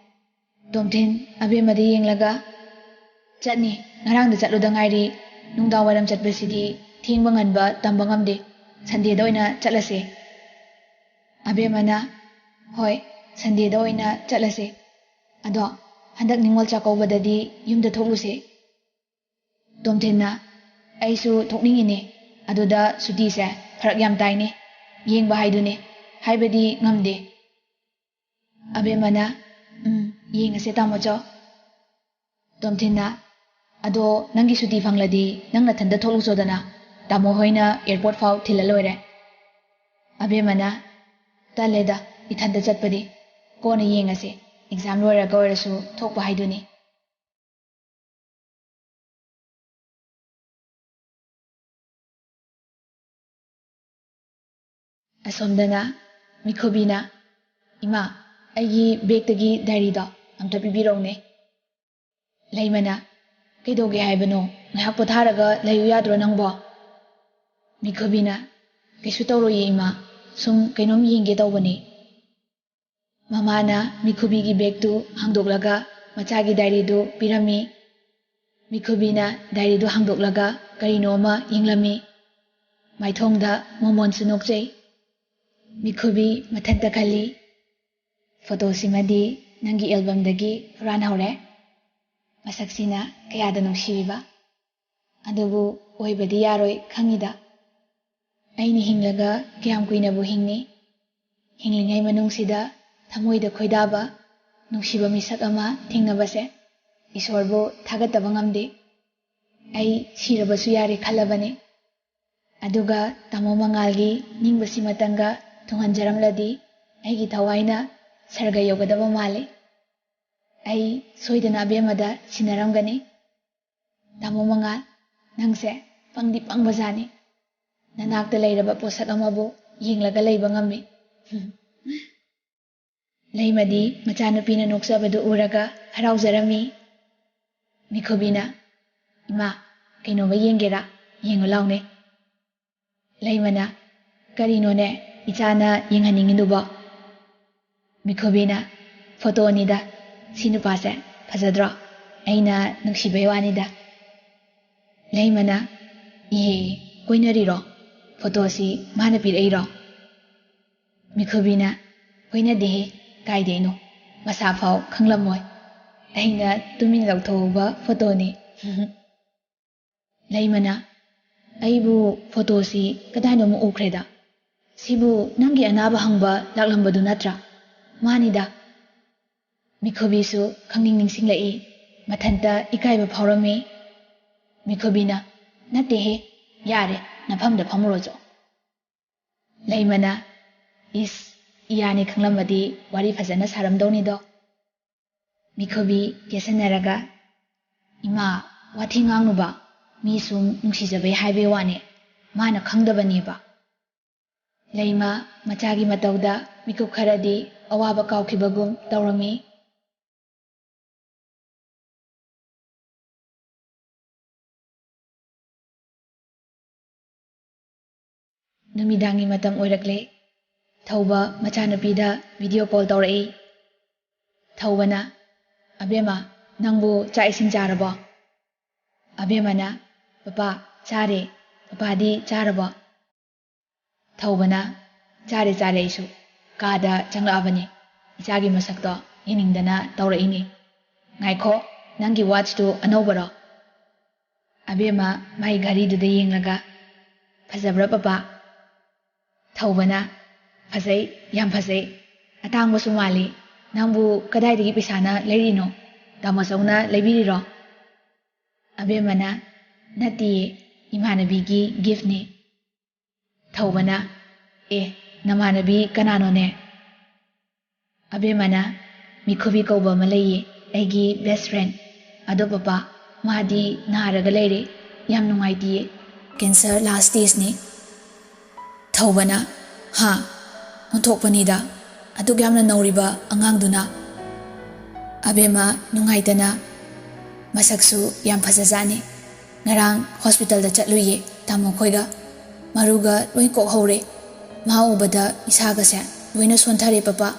ꯇꯣꯝꯊꯤꯟ ꯑꯕꯦꯝꯃꯗ ꯌꯦꯡꯂꯒ, "ꯆꯠꯅꯤ, ꯉꯔꯥꯡꯗ ꯆꯠꯂꯨꯗ ꯉꯥꯏꯔꯤ꯫ ꯅꯨꯡꯗꯥꯡ ꯋꯥꯏꯔꯝ ꯆꯠꯄꯁꯤꯗꯤ ꯊꯦꯡꯕ ꯉꯟꯕ ꯇꯝꯕ ꯉꯝꯗꯦ꯫ ꯁꯟꯗꯦꯗ ꯑꯣꯏꯅ ꯆꯠꯂꯁꯦ꯫ ꯑꯕꯦꯝꯃꯅ, "ꯍꯣꯏ, ꯁꯟꯗꯦꯗ ꯑꯣꯏꯅ ꯆꯠꯂꯁꯦ꯫ ꯑꯗꯣ ꯍꯟꯗꯛ ꯅꯤꯉꯣꯜ ꯆꯥꯛꯀꯧꯕꯗꯗꯤ ꯌꯨꯝꯗ ꯊꯣꯛꯂꯨꯁꯦ꯫" ꯇꯣꯝꯊꯤꯟꯅ, "ꯑꯩꯁꯨ ꯊꯣꯛꯅꯤꯡꯉꯤꯅꯦ꯫ ꯑꯗꯨꯗ ꯁꯨꯇꯤꯁꯦ ꯐꯔꯛ ꯌꯥꯝ ꯇꯥꯏꯅꯦ꯫ ꯌꯦꯡꯕ ꯍꯥꯏꯗꯨꯅꯦ꯫ ꯍꯥꯏꯕꯗꯤ ꯉꯝꯗꯦ꯫" ꯑꯕꯦꯝꯃꯅ, "ꯎꯝ, ꯌꯦꯡꯉꯁꯦ ꯇꯥꯃꯣꯆꯧ꯫" ꯇꯣꯝꯊꯤꯟꯅ, "ꯑꯗꯣ ꯅꯪꯒꯤ ꯁꯨꯇꯤ ꯐꯪꯂꯗꯤ ꯅꯪ ꯅꯊꯟꯗ ꯊꯣꯛꯂꯨꯆꯣꯗꯅ꯫ ꯇꯥꯃꯣ ꯍꯣꯏꯅ ꯑꯦꯌꯔꯄꯣꯔꯠ ꯐꯥꯎ ꯊꯤꯜꯂ ꯂꯣꯏꯔꯦ꯫" ꯑꯕꯦꯝꯃꯅ, "ꯇꯜꯂꯦꯗ, ꯏꯊꯟꯗ ꯆꯠꯄꯗꯤ꯫ ꯀꯣꯟꯅ ꯌꯦꯡꯉꯁꯦ꯫ ꯑꯦꯛꯖꯥꯝ ꯂꯣꯏꯔꯒ ꯑꯣꯏꯔꯁꯨ ꯊꯣꯛꯄ ꯍꯥꯏꯗꯨꯅꯤ꯫" ꯑꯁꯣꯝꯗꯅ ꯃꯤꯈꯨꯕꯤꯅ, "ꯏꯃꯥ, ꯑꯩꯒꯤ ꯕꯦꯒꯇꯒꯤ ꯗꯥꯏꯔꯤꯗꯣ ꯑꯝꯇ ꯄꯤꯕꯤꯔꯛꯎꯅꯦ꯫" ꯂꯩꯃꯅ, "ꯀꯩꯗꯧꯒꯦ ꯍꯥꯏꯕꯅꯣ? ꯉꯥꯏꯍꯥꯛ ꯄꯣꯊꯥꯔꯒ ꯂꯩꯌꯨ ꯌꯥꯗ꯭ꯔꯣ ꯅꯪꯕꯣ?" ꯃꯤꯈꯨꯕꯤꯅ, "ꯀꯩꯁꯨ ꯇꯧꯔꯣꯏꯌꯦ ꯏꯃꯥ, ꯁꯨꯝ ꯀꯩꯅꯣꯝ ꯌꯦꯡꯒꯦ ꯇꯧꯕꯅꯤ꯫" ꯃꯃꯥꯅ ꯃꯤꯈꯨꯕꯤꯒꯤ ꯕꯦꯒꯇꯨ ꯍꯥꯡꯗꯣꯛꯂꯒ ꯃꯆꯥꯒꯤ ꯗꯥꯏꯔꯤꯗꯨ ꯄꯤꯔꯝꯃꯤ꯫ ꯃꯤꯈꯨꯕꯤꯅ ꯗꯥꯏꯔꯤꯗꯨ ꯍꯥꯡꯗꯣꯛꯂꯒ ꯀꯔꯤꯅꯣ ꯑꯃ ꯌꯦꯡꯂꯝꯃꯤ꯫ ꯃꯥꯏꯊꯣꯡꯗ ꯃꯣꯃꯣꯟꯁꯨ ꯅꯣꯛꯆꯩ꯫ ꯃꯤꯈꯨꯕꯤ ꯃꯊꯟꯇ ꯈꯜꯂꯤ, "ꯐꯣꯇꯣꯁꯤꯃꯗꯤ ꯅꯪꯒꯤ ꯑꯦꯜꯕꯝꯗꯒꯤ ꯍꯨꯔꯥꯟꯍꯧꯔꯦ꯫ ꯃꯁꯛꯁꯤꯅ ꯀꯌꯥꯗ ꯅꯨꯡꯁꯤꯔꯤꯕ꯫ ꯑꯗꯨꯕꯨ ꯑꯣꯏꯕꯗꯤ ꯌꯥꯔꯣꯏ ꯈꯪꯉꯤꯗ꯫ ꯑꯩꯅ ꯍꯤꯡꯂꯒ ꯀꯌꯥꯝ ꯀꯨꯏꯅꯕꯨ ꯍꯤꯡꯅꯤ? ꯍꯤꯡꯂꯤꯉꯩ ꯃꯅꯨꯡꯁꯤꯗ ꯊꯃꯣꯏꯗ ꯈꯣꯏꯗꯥꯕ, ꯅꯨꯡꯁꯤꯕ ꯃꯤꯁꯛ ꯑꯃ ꯊꯦꯡꯅꯕꯁꯦ ꯏꯁꯣꯔꯕꯨ ꯊꯥꯒꯠꯇꯕ ꯉꯝꯗꯦ꯫ ꯑꯩ ꯁꯤꯔꯕꯁꯨ ꯌꯥꯔꯦ ꯈꯜꯂꯕꯅꯤ꯫ ꯑꯗꯨꯒ ꯇꯥꯃꯣ ꯃꯉꯥꯜꯒꯤ ꯅꯤꯡꯕꯁꯤꯃꯇꯪꯒ ꯊꯨꯡꯍꯟꯖꯔꯝꯂꯗꯤ ꯑꯩꯒꯤ ꯊꯋꯥꯏꯅ ꯁꯔꯒ ꯌꯧꯒꯗꯕ ꯃꯥꯜꯂꯤ꯫ ꯑꯩ ꯁꯣꯏꯗꯅ ꯑꯕꯦꯝꯃꯗ ꯁꯤꯟꯅꯔꯝꯒꯅꯤ꯫" "ꯇꯥꯃꯣ ꯃꯉꯥꯜ, ꯅꯪꯁꯦ ꯄꯪꯗꯤ ꯄꯪꯕꯖꯥꯠꯅꯤ꯫ ꯅꯅꯥꯛꯇ ꯂꯩꯔꯕ ꯄꯣꯠꯁꯛ ꯑꯃꯕꯨ ꯌꯦꯡꯂꯒ ꯂꯩꯕ ꯉꯝꯃꯤ꯫" ꯂꯩꯃꯗꯤ ꯃꯆꯥꯅꯨꯄꯤꯅ ꯅꯣꯛꯆꯕꯗꯨ ꯎꯔꯒ ꯍꯔꯥꯎꯖꯔꯝꯃꯤ꯫ ꯃꯤꯈꯨꯕꯤꯅ, "ꯏꯃꯥ, ꯀꯩꯅꯣꯝꯃ ꯌꯦꯡꯒꯦꯔꯥ? ꯌꯦꯡꯉꯨ ꯂꯥꯎꯅꯦ꯫" ꯂꯩꯃꯅ, "ꯀꯔꯤꯅꯣꯅꯦ, ꯏꯆꯥꯅ ꯌꯦꯡꯍꯟꯅꯤꯡꯉꯤꯗꯨꯕꯣ?" ꯃꯤꯈꯨꯕꯤꯅ, "ꯐꯣꯇꯣꯅꯤꯗ꯫ ꯁꯤ ꯅꯨꯄꯥꯁꯦ ꯐꯖꯗ꯭ꯔꯣ? ꯑꯩꯅ ꯅꯨꯡꯁꯤꯕꯩ ꯋꯥꯅꯤꯗ꯫" ꯂꯩꯃꯅ, "ꯏꯍꯦ, ꯀꯣꯏꯅꯔꯤꯔꯣ? ꯐꯣꯇꯣꯁꯤ ꯃꯥꯅ ꯄꯤꯔꯛꯏꯔꯣ?" ꯃꯤꯈꯨꯕꯤꯅ, "ꯀꯣꯏꯅꯗꯦꯍꯦ, ꯀꯥꯏꯗꯩꯅꯣ? ꯃꯁꯥ ꯐꯥꯎ ꯈꯪꯂꯝꯃꯣꯏ꯫ ꯑꯩꯅ ꯇꯨꯃꯤꯟ ꯂꯧꯊꯣꯛꯍꯧꯕ ꯐꯣꯇꯣꯅꯤ꯫" ꯂꯩꯃꯅ, "ꯑꯩꯕꯨ ꯐꯣꯇꯣꯁꯤ ꯀꯗꯥꯏꯅꯣꯃ ꯎꯈ꯭ꯔꯦꯗ꯫ ꯁꯤꯕꯨ ꯅꯪꯒꯤ ꯑꯅꯥꯕ ꯍꯪꯕ ꯂꯥꯛꯂꯝꯕꯗꯨ ꯅꯠꯇ꯭ꯔꯥ? ꯃꯥꯅꯤꯗ꯫" ꯃꯤꯈꯨꯕꯤꯁꯨ ꯈꯪꯅꯤꯡ ꯅꯤꯡꯁꯤꯡꯂꯛꯏ꯫ ꯃꯊꯟꯇ ꯏꯀꯥꯏꯕ ꯐꯥꯎꯔꯝꯃꯤ꯫ ꯃꯤꯈꯨꯕꯤꯅ, "ꯅꯠꯇꯦꯍꯦ, ꯌꯥꯔꯦ, ꯅꯐꯝꯗ ꯐꯝꯃꯨꯔꯣꯆꯣ꯫" ꯂꯩꯃꯅ, "ꯏꯁ, ꯏꯌꯥꯅꯤ ꯈꯪꯂꯝꯃꯗꯤ ꯋꯥꯔꯤ ꯐꯖꯅ ꯁꯥꯔꯝꯗꯧꯅꯤꯗꯣ꯫" ꯃꯤꯈꯨꯕꯤ ꯀꯦꯁꯟꯅꯔꯒ, "ꯏꯃꯥ, ꯋꯥꯊꯤ ꯉꯥꯡꯅꯨꯕ, ꯃꯤ ꯁꯨꯝ ꯅꯨꯡꯁꯤꯖꯕꯩ ꯍꯥꯏꯕꯩ ꯋꯥꯅꯦ, ꯃꯥꯅ ꯈꯪꯗꯕꯅꯦꯕ꯫" ꯂꯩꯃ ꯃꯆꯥꯒꯤ ꯃꯇꯧꯗ ꯃꯤꯀꯨꯞ ꯈꯔꯗꯤ ꯑꯋꯥꯕ ꯀꯥꯎꯈꯤꯕꯒꯨꯝ ꯇꯧꯔꯝꯃꯤ꯫ ꯅꯨꯃꯤꯗꯥꯡꯒꯤ ꯃꯇꯝ ꯑꯣꯏꯔꯛꯂꯦ꯫ ꯊꯧꯕ ꯃꯆꯥꯅꯨꯄꯤꯗ video call ꯇꯧꯔꯛꯏ꯫ ꯊꯧꯕꯅ, "ꯑꯕꯦꯝꯃ, ꯅꯪꯕꯨ ꯆꯥꯛ ꯏꯁꯤꯡ ꯆꯥꯔꯕꯣ?" ꯑꯕꯦꯝꯃꯅ, "ꯄꯄꯥ, ꯆꯥꯔꯦ꯫ ꯄꯄꯥꯗꯤ ꯆꯥꯔꯕꯣ?" ꯊꯧꯕꯅ, "ꯆꯥꯔꯦ, ꯆꯥꯔꯦ ꯑꯩꯁꯨ꯫ ꯀꯥꯗ ꯆꯪꯂꯛꯑꯕꯅꯤ꯫ ꯏꯆꯥꯒꯤ ꯃꯁꯛꯇꯣ ꯌꯦꯡꯅꯤꯡꯗꯅ ꯇꯧꯔꯛꯏꯅꯤ꯫ ꯉꯥꯏꯈꯣ, ꯅꯪꯒꯤ watchꯇꯨ ꯑꯅꯧꯕꯔꯣ?" ꯑꯕꯦꯝꯃ ꯃꯥꯏ ꯘꯔꯤꯗꯨꯗ ꯌꯦꯡꯂꯒ, "ꯐꯖꯕ꯭ꯔꯥ ꯄꯄꯥ?" ꯊꯧꯕꯅ, "ꯐꯖꯩ, ꯌꯥꯝ ꯐꯖꯩ꯫ ꯑꯇꯥꯡꯕꯁꯨ ꯃꯥꯜꯂꯤ꯫ ꯅꯪꯕꯨ ꯀꯗꯥꯏꯗꯒꯤ ꯄꯩꯁꯥꯅ ꯂꯩꯔꯤꯅꯣ? ꯇꯥꯃꯣꯆꯧꯅ ꯂꯩꯕꯤꯔꯤꯔꯣ?" ꯑꯕꯦꯝꯃꯅ, "ꯅꯠꯇꯤꯌꯦ, ꯏꯃꯥꯟꯅꯕꯤꯒꯤ giftꯅꯤ꯫" ꯊꯧꯕꯅ, "ꯑꯦ, ꯅꯃꯥꯟꯅꯕꯤ ꯀꯅꯥꯅꯣꯅꯦ?" ꯑꯕꯦꯝꯃꯅ, "ꯃꯤꯈꯨꯕꯤ ꯀꯧꯕ ꯑꯃ ꯂꯩꯌꯦ, ꯑꯩꯒꯤ best friend꯫ ꯑꯗꯣ ꯄꯄꯥ, ꯃꯥꯗꯤ ꯅꯥꯔꯒ ꯂꯩꯔꯦ, ꯌꯥꯝ ꯅꯨꯡꯉꯥꯏꯇꯤꯌꯦ꯫ Cancer last stageꯅꯤ꯫" ꯊꯧꯕꯅ, "ꯍꯥ? ꯑꯣꯟꯊꯣꯛꯄꯅꯤꯗ, ꯑꯗꯨꯛ ꯌꯥꯝꯅ ꯅꯧꯔꯤꯕ ꯑꯉꯥꯡꯗꯨꯅ?" ꯑꯕꯦꯝꯃ ꯅꯨꯡꯉꯥꯏꯇꯅ, "ꯃꯁꯛꯁꯨ ꯌꯥꯝ ꯐꯖꯖꯥꯠꯅꯤ꯫ ꯉꯔꯥꯡ hospitalꯗ ꯆꯠꯂꯨꯏꯌꯦ ꯇꯥꯃꯣ ꯈꯣꯏꯒ꯫ ꯃꯔꯨꯒ ꯂꯣꯏ ꯀꯣꯛꯍꯧꯔꯦ꯫ ꯃꯥ ꯎꯕꯗ ꯏꯁꯥꯒꯁꯦ ꯂꯣꯏꯅ ꯁꯣꯟꯊꯔꯦ ꯄꯄꯥ꯫"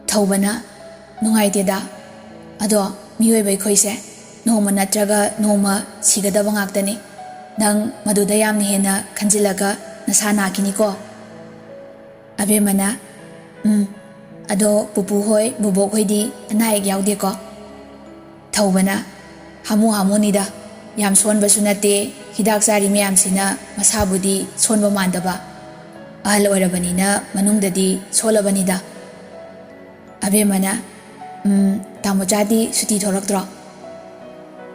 ꯊꯧꯕꯅ, "ꯅꯨꯡꯉꯥꯏꯇꯦꯗ꯫ ꯑꯗꯣ ꯃꯤꯑꯣꯏꯕ ꯑꯩꯈꯣꯏꯁꯦ ꯅꯣꯡꯃ ꯅꯠꯇ꯭ꯔꯒ ꯅꯣꯡꯃ ꯁꯤꯒꯗꯕ ꯉꯥꯛꯇꯅꯤ꯫ ꯅꯪ ꯃꯗꯨꯗ ꯌꯥꯝꯅ ꯍꯦꯟꯅ ꯈꯟꯖꯤꯜꯂꯒ ꯅꯁꯥ ꯅꯥꯈꯤꯅꯤꯀꯣ꯫ ꯑꯕꯦꯝꯃꯅ, "ꯎꯝ, ꯑꯗꯣ ꯄꯨꯄꯨ ꯍꯣꯏ, ꯕꯨꯕꯣꯛ ꯍꯣꯏꯗꯤ ꯑꯅꯥ ꯑꯌꯦꯛ ꯌꯥꯎꯗꯦꯀꯣ?" ꯊꯧꯕꯅ, "ꯍꯥꯃꯨ ꯍꯥꯃꯨꯅꯤꯗ, ꯌꯥꯝ ꯁꯣꯟꯕꯁꯨ ꯅꯠꯇꯦ, ꯍꯤꯗꯥꯛ ꯆꯥꯔꯤ ꯃꯌꯥꯝꯁꯤꯅ ꯃꯁꯥꯕꯨꯗꯤ ꯁꯣꯟꯕ ꯃꯥꯟꯗꯕ, ꯑꯍꯜ ꯑꯣꯏꯔꯕꯅꯤꯅ ꯃꯅꯨꯡꯗꯗꯤ ꯁꯣꯜꯂꯕꯅꯤꯗ꯫" ꯑꯕꯦꯝꯃꯅ, "ꯎꯝ, ꯇꯥꯃꯣꯆꯥꯗꯤ ꯁꯨꯇꯤ ꯊꯣꯛꯂꯛꯇ꯭ꯔꯣ?"